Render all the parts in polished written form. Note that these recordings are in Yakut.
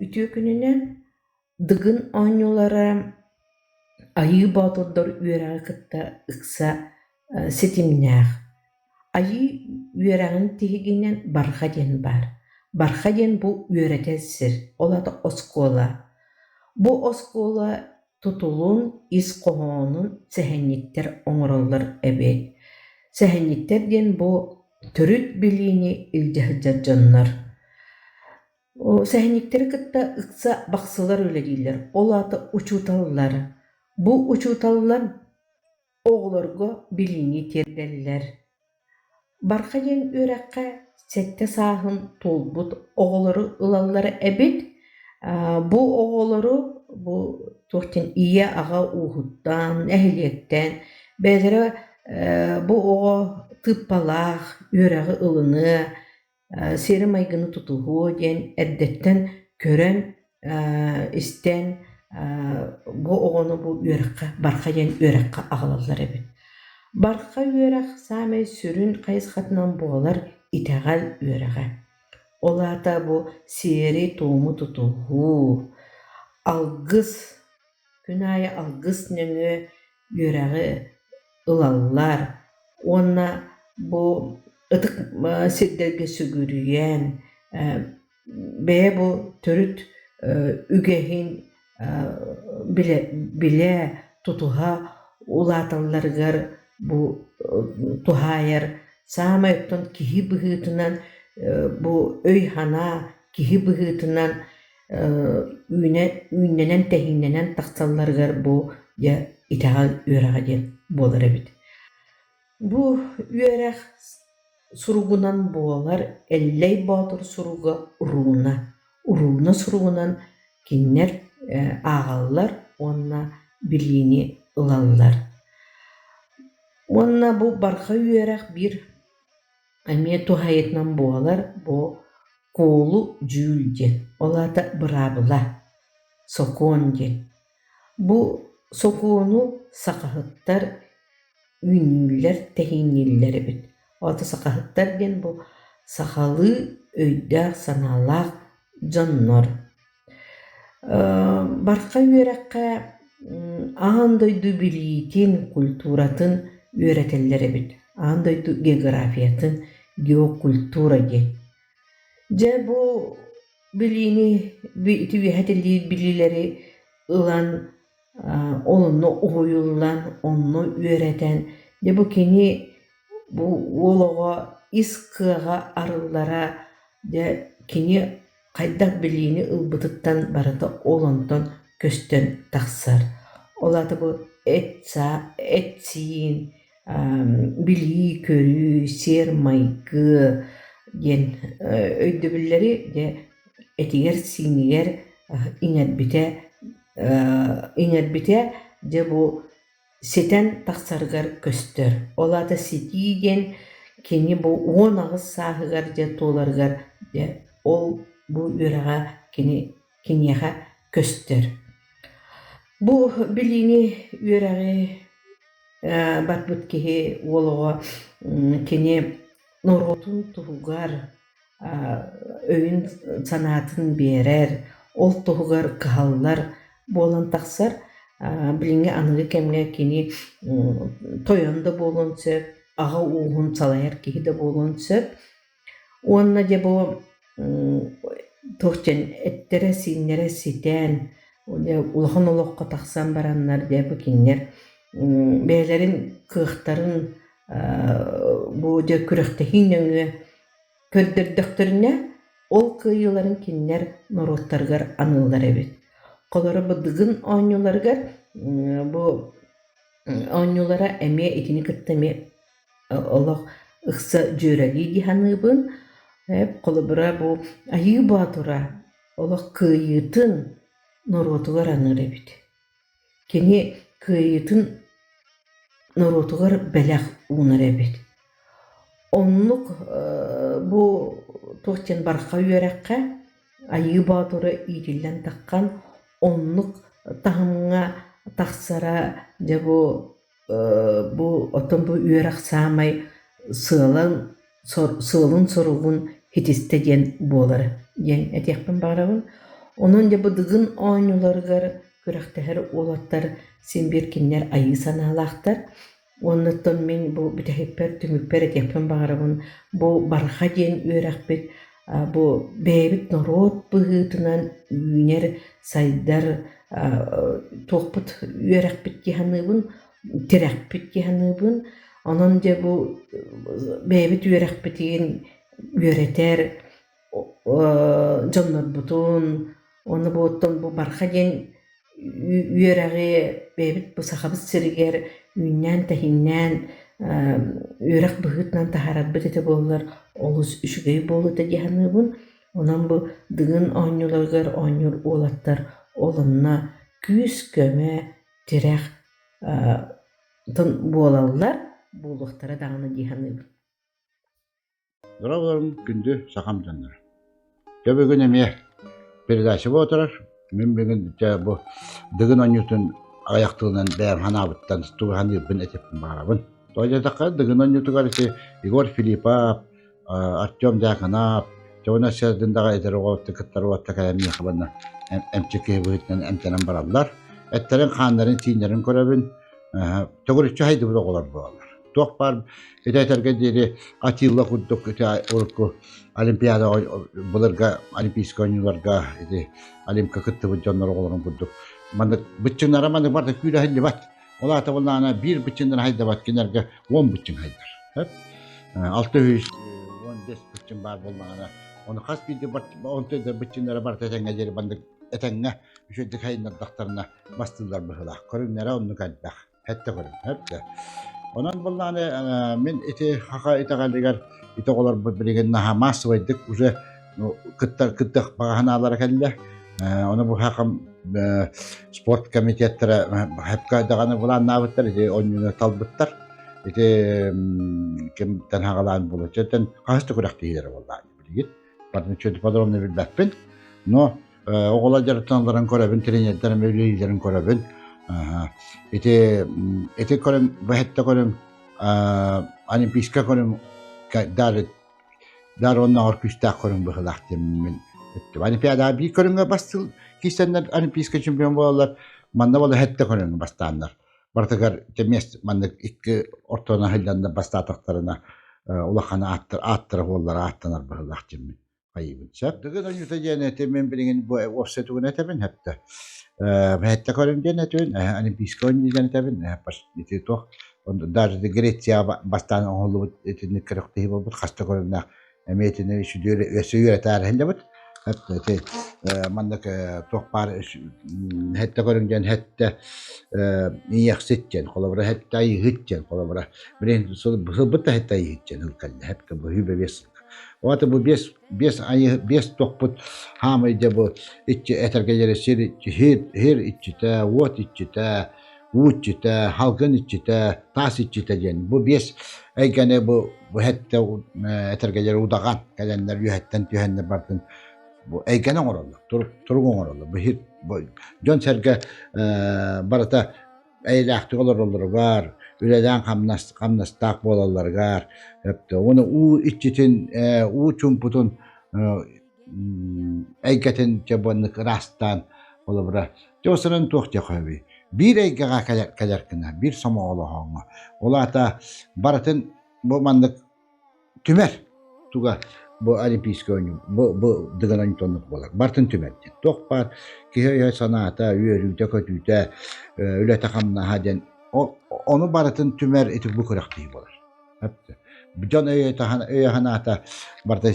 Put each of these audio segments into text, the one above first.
Үтүө күнүнэн Дыгын оонньуулара Айыы Боотурдар үөрэҕи кытта ыкса ситимнээх. Айыы үөрэҕин тиһигинэн Барҕа диэн баар. Барҕа диэн бу үөрэтэр сир, ол аата оскуола. Бу оскуола тутулун, ис хоһоонун сэһэнньиттэр оҥороллор эбит. Сэһэнньиттэр диэн бу төрүт билиини илдьэ сылдьар дьоннор. Сэһэнньиктэри кытта ыкса бахсылар үлэлииллэр, ол аата учууталлар. Бу учууталлар оҕолорго билиини тиэрдэллэр. Барҕа диэн үөрэххэ 7 сааһын туолбут оҕолору ылаллар эбит. Бу оҕолору бу туох диэн ийэ-аҕа ууһуттан, нэһилиэктэн бэйэлэрэ бу оҕо тыыппалаах үөрэҕи ылыныа, сиэри-майгыны тутуһуо диэн эрдэттэн көрөн, истэн бу оҕону бу үөрэххэ барха диэн үөрэххэ аҕалаллар эбит. Барха үөрэх саамай сүрүн хайысхатынан буолар итэҕэл үөрэҕэ. Ол аата бу сиэри-туому тутуһуу, алгыс, күн аайы алгыс нөҥүө үөрэҕи ылаллар уонна бу ытык сирдэргэ сүгүрүйэн, бэйэ бу төрүт үгэһин билэ, билэ, тутуһа улааталларыгар бу туһаайар саамай оттон киһи быһыытынан бу өй-санаа киһи быһыытынан үүнэ үүннэнэн-тэһииннэнэн тахсалларыгар бу дьэ итэҕэл үөрэҕэ диэн буолар эбит. Бу үөрэх суругунан буолар Эллэй Боотур суруга урууна. Урууна суругунан кинилэр ааҕаллар уонна билиини ылаллар. Уонна бу барҕа үөрэх биир Эмиэ туһаайытынан буолар бу куолу дьүүл диэн, ол аата быраабыла, сокуон диэн. Бу сокуону сахаһыттар үүннүүллэр, тэһииннииллэр эбит. Ол аата сахаһыттар диэн бу сахалыы өйдөөх-санаалаах дьоннор. Барха үөрэххэ аан дойду билиитин, культуратын үөрэтэллэр эбит. Аан дойду географиятын, геокультура диэн. Дьэ бу билиини ити үөһэ этиллибит билиилэри ылан ол онно уһуйуллан, онно үөрэтэн, дьэ бу кини бу уол оҕо ис кыаҕа арыллара, дьэ кини хайдах билиини ылбытыттан барыта ол онтон көстөн тахсар. Ол аата бу эт-сиин, билии-көрүү, сиэр-майгы диэн өйдөбүллэри дьэ этигэр-сиинигэр иҥэрбитэ иҥэрбитэ дьэ бу ситэн тахсарыгар көстөр. Ол аата ситии диэн кини бу 18 сааһыгар дьэ туоларыгар дьэ ол бу үөрэҕэ кини киниэхэ көстөр. Бу билиини үөрэҕи барбыт киһи уол оҕо кини норуотун туһугар өйүн-санаатын биэрэр, ол туһугар кыһаллар буолан тахсар. Билиҥҥи аныгы кэмҥэ кини тойон да буолуон сөп, аҕа ууһун салайар киһи да буолуон сөп. Уонна дьэ бу туох диэн эттэрэ-сииннэрэ ситэн, улахан олоххо тахсан бараннар дьэ бу кинилэр бэйэлэрин кыахтарын бу дьэ күрэхтэһии нөҥүө көрдөрдөхтөрүнэ, ол кыайыыларын кинилэр норуоттарыгар аныыллар эбит. Холоро бу Дыгын оонньууларыгар бу оонньуулара эмиэ итини кытта эмиэ олох ыкса дьүөрэлии дии саныыбын. Холобура бу Айыы Боотура олох кыайыытын норуотугар аныыр эбит. Кини кыайыытын норуотугар бэлэх уунар эбит. Оннук бу туох диэн барҕа үөрэххэ Айыы Боотура иитиллэн таххан оннук таһымҥа тахсара дьэ бу бу оттон бу үөрэх саамай сыалан сыалын-соругун ситистэ диэн буолар диэн этиэхпин баҕарабын. Онон дьэ бу Дыгын оонньууларыгар күрэхтэһэр уолаттар син биир кинилэр айыы санаалаахтар. Уонна оттон мин бу бүтэһикпэр, түмүкпэр этиэхпин баҕарабын, бу барҕа диэн үөрэхпит бу бэйэбит норуот быһыытынан үүнэр, сайдар туохпут үөрэхпит дии саныыбын, тирэхпит дии саныыбын. Онон дьэ бу бэйэбит үөрэхпитин үөрэтэр дьоннорбутун уонна бу оттон бу барҕа диэн үөрэҕи бэйэбит бу Сахабыт сиригэр үүннээн-тэһииннээн үөрэх быһыытынан таһаарарбыт этэ буоллар олус үчүгэй буолуо этэ дии саныыбын. Онон бу Дыгын оонньууларыгар оонньуур уолаттар ол онно күүс-көмө, тирэх буолаллар, буолуохтара даҕаны дии саныыбын. Дорооболорум, күндү сахам дьонноро. Дьэ бүгүн эмиэ передача буола турар. Мин бүгүн дьэ бу Дыгын оонньуутун аҕыйах тылынан бэйэм санаабыттан тугу саныырбын этиэхпин баҕарабын. Тоҕо диэтэххэ, Дыгын оонньуутугар ити Егор Филиппов, Артем Дьяконов, Чобуна Сэрдиндаҕа эдэр оҕолору кыттар уолаттар кэлэн миэхэ манна эмчит киһи быһыытынан эмтэнэн бараллар. Эттэрин, хааннарын, сииннэрин көрөбүн. Төгүрүччү хайдыбыт оҕолор буолаллар. Туох баар ити этэргэ диэри Атилла курдук ити урукку Олимпиада былырга Олимпийскай оонньууларга ити Олимпка кыттыбыт дьоннор оҕолорун курдук маннык быччыҥнара маннык барыта күүрэһиллибэт. Ол аата буоллаҕына биир быччыҥнара хайдабат кинилэргэ 10 быччыҥ хайдар. 615 быччыҥ баар буоллаҕына ону хас биирдии онто быччыҥнара барыта этэҥҥэ диэри маннык этэҥҥэ үчүгэйдик хайыннардахтарына бастыыллар быһыылаах. Көрүҥнэрэ оннук элбэх. Хэттэ көрүҥ, хэттэ. Онон буллааны мин ити хаха итэҕэлигэр ити оҕолорбут билигин наһаа массовайдык уже кыттар кыттых баҕа санаалара кэллэ. Ону бу хахам спорт комитеттара хэпка даҕаны былааннаабыттар, ити оонньууну талбыттар. Ити кимтэн хаҕалаан буолуо. Хаһыс да күрэхтэһиилэрэ буоллаҕа билигин. Барытын подробно билбэппин. Но Оҕолор дьарыктаналларын көрөбүн, тренердэр эмиэ үлэлииллэрин көрөбүн. Ити ити көрүҥ, бу эһэттэ көрүҥ олимпийскай көрүҥ даже даже оннооҕор күүстээх көрүҥ быһыылаах диэммин эттим. Олимпиадаҕа биир көрүҥҥэ бастыыл киирсэннэр олимпийскай чемпион буолаллар. Манна буола эһэттэ көрүҥ бастааннар. Барытыгар миэс маннык икки ортонон сылдьаннар бастаатахтарына улахан ааттар ааттара буоллар ааттанар быһыылаах диэммин хайыыбын сөп. Дыгын ойуута диэн эти мин билигин бу уопсай тугун этэбин хэптэ. Хэттэ көрүн диэн этибин, Олимпийскай оонньуу диэн этэбин, ити туох даже Греция бастаан оҥоһуллубут итинник күрэхтэһии буолбут хаста көрүҥнээх эмиэ итини өссө үөрэтээр иһиллэбит. Ити маннык туох баар хэттэ көрүҥ диэн хэттэ ийэхсит диэн холобура хэттэ айыһыт диэн холобура билигин сылбыт да хэттэ айыһыт диэн ыл кэллэ хэпкэ бу хүүбэ биэс Уота бу биэс биэс айы биэс тохпут хаамай дьэ бу иччи этэргэ диэри сир иччи һир иччитэ, уот иччитэ, уу иччитэ, халгын иччитэ, таас иччитэ диэн бу биэс эйгэни бу бу хэттэ этэргэ диэри удаҕан кэлэннэр үөһэттэн түһэннэр бардын бу эйгэни оҥороллор, турук турук оҥороллор. Бу һир бу дьон-сэргэ барыта эйэлээхтик олороллоругар, үлэлээн хамнас, хамнастаах буолалларыгар, уонна уу иччитин, уу чуумпутун эйгэтин дьэ буоннук ыраастаан холобура дьэ осыран туох диэх өбүй биир эйгэҕэ кэлэр, кэлэр гына биир сомоҕолоһооҥҥо ол аата барытын бу маннык Түмэр туга бу Олимпийскай оонньуу бу бу Дыгын оонньуута оннук буолар. Барытын түмэр диэн. Туох баар киһи өйө-санаата, үөрүүтэ-көтүүтэ, үлэтэ-хамнаһа диэн ону барытын түмэр ити бу күрэхтэһии буолар. Дьон өйө-санаата барыта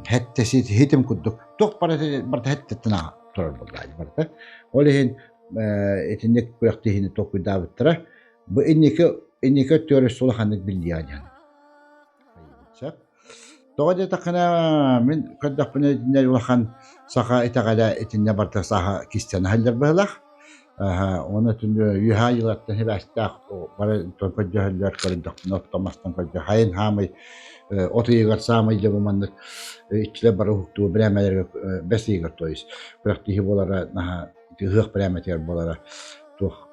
хэттэ хитим курдук туох барыта барыта хэттеттен турар буоллаҕа барыта. Ол иһин итинник күрэхтэһиини толкуйдаабыттара. Бу инники инники өттүгэр өссө улаханнык биллиэҕэ диэн. Сөп. Тоҕо диэтэххинэ, мин көрдөхпүнэ итиннэ улахан саха итэҕэлэ итиннэ барыта саха кистэнэ сылдьар быһыылаах. Уонна үөһээ айыылартан сибээстээх бары көрдөһөллөр көрдөхпүнэ оттон мастан көрдө хайын хаамай от ыйыгар саамай дьэ бу маннык иччилэр бары уһуктуу бирээмэлэргэ бэс ыйыгар то есть күрэхтэһии буолара наһаа ыһыах бирээмэтигэр буолара туох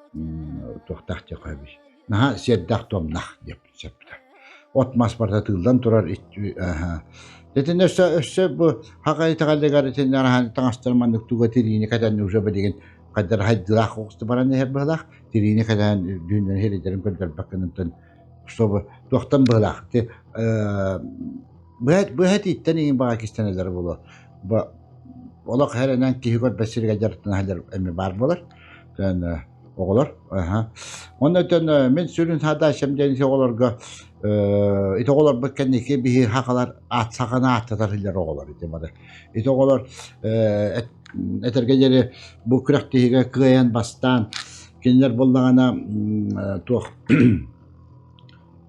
туохтаах диэххэ сөбүй наһаа сиэрдээх-туомнаах диэппит сөптөөх. От-мас барыта тыыллан турар. Итиннэ өссө өссө бу хака итэҕэлигэр итиннэ араһан таҥастар маннык туга тириини кэтэн уже билигин хайдар хайдылаах оҕусту баран иһэр быһылаах тириини кэтэн дүүннэн иһиридэрин көрдөрбөккүнүнтэн чтобы туохтан быһылаах ти быһа тииттэн иҥин баҕа кистэнэлэр буолуо бу олох эрэнэн киһи көрбөт сиригэр дьарыктана сылдьар эмиэ баар буолар оҕолор. Аха. Онно өтөн мин сүрүн задачам диэн ити оҕолорго ити оҕолорбут кэнники биһи хахалар аат саханы ааттатар илэр оҕолор ити бары. Ити оҕолор этэргэ диэри бу күрэхтэһиигэ кыайан бастаан кинилэр буоллаҕына туох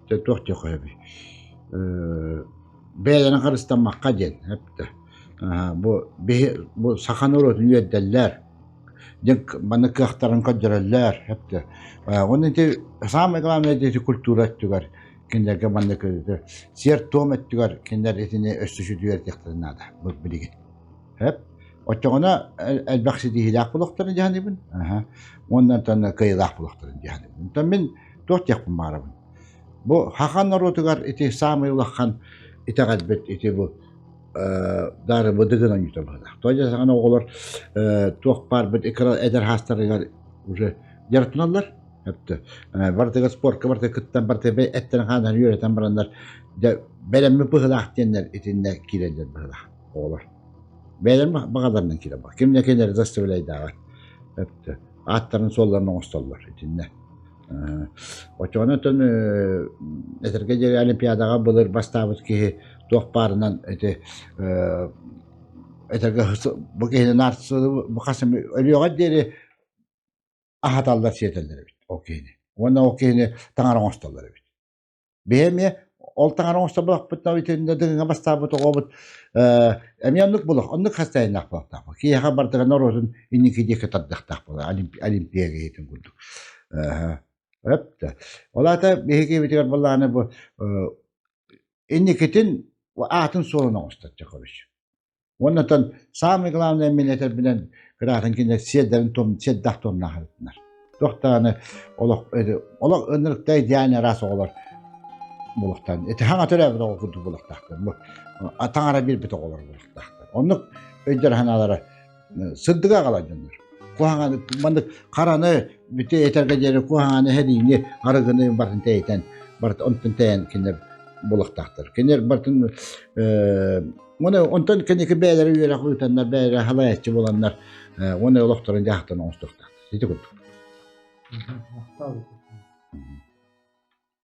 туох диэх өбүй бэйэлэрин харыстаммакка диэн эптэ бу биһи бу саха норуотун үөрдэллэр Дьэ манна кыахтарын көрдөрөллөр сөптө. Уонна ити самое главное ити культура өттүгэр кинилэргэ маннык сиэр-туом өттүгэр кинилэр итини өссө сүтүөрдүөхтэрин наада бу билигин. Сөп. Оччоҕуна элбэх ситиһиилээх буолуохтарын дьаһаныбын. Уонна онтон кыайыылаах буолуохтарын дьаһаныбын. Онтон мин туох диэхпин баҕарабын. Бу хахан норуотугар ити саамай улахан итэҕэлбит ити бу Даары быдыгын оонньуута быһыылаах. Тоҕо диэтэххинэ оҕолор туох баарбыт эдэр саастарыгар уже дьарыктаналлар. Өптө. Барытыгар спортка барытыгар кыттан барытыгар эттэрин-хааннарын үөрэтэн бараннар дьэ бэлэммит быһыылаах диэннэр итиннэ киирэллэр быһыылаах оҕолор. Бэйэлэрин баҕаларынан киирэр. Ким да кинилэри заставляйдаабат. Өптө. Ааттарын суолларын оҥостоллор итиннэ. Оччоҕуна оттон этэргэ диэри Олимпиадаҕа былыр бастаабыт киһи туох баарынан ити этэргэ бу киһини наар бу хас эмэ өлүөҕэр диэри аһаталлар сиэтэллэр эбит ол киһини. Уонна ол киһини таҥара оҥостоллор эбит. Биһи эмиэ ол таҥара оҥостобохпутуна итиннэ дыгыҥа бастаабыт оҕобут эмиэ оннук булуох, оннук хастайыннаах буолуохтаах. Киһиэхэ барытыгар норуотун инники диэки тардыахтаах буолар, Олимпия киһитин курдук. Өп Ол аата биһиги киһибитигэр буоллаҕына бу инникитин аатын суолун оҥостор короче. Уонна оттон самое главное мин этэрбинэн кыраатын кинилэр сиэрдэрин туом сиэрдээх туомнаах эбитинэр. Туох даҕаны олох олох ынырыктай идеальный араас оҕолор буолуохтаах. Ити хаҥа төрөөбүт оҕо курдук буолуохтаахтар. Бу таҥара биэрбит оҕолор буолуохтаахтар. Оннук өйдөр санаалара сырдыга аҕалар дьоннор. Куһаҕаны маннык хараны бүтэ этэргэ диэри куһаҕаны эһэриини арыгыны барытын тэйитэн барыт онтон тэйэн кинилэр буолуохтаахтар. Кинилэр барытын Уонна онтон кэнники бэйэлэрэ үөрэх ыытаннар, бэйэлэрэ халайааччы буоланнар, уонна олохторун дьаһахтан оҥостуохтаахтар. Ити курдук. Махтал.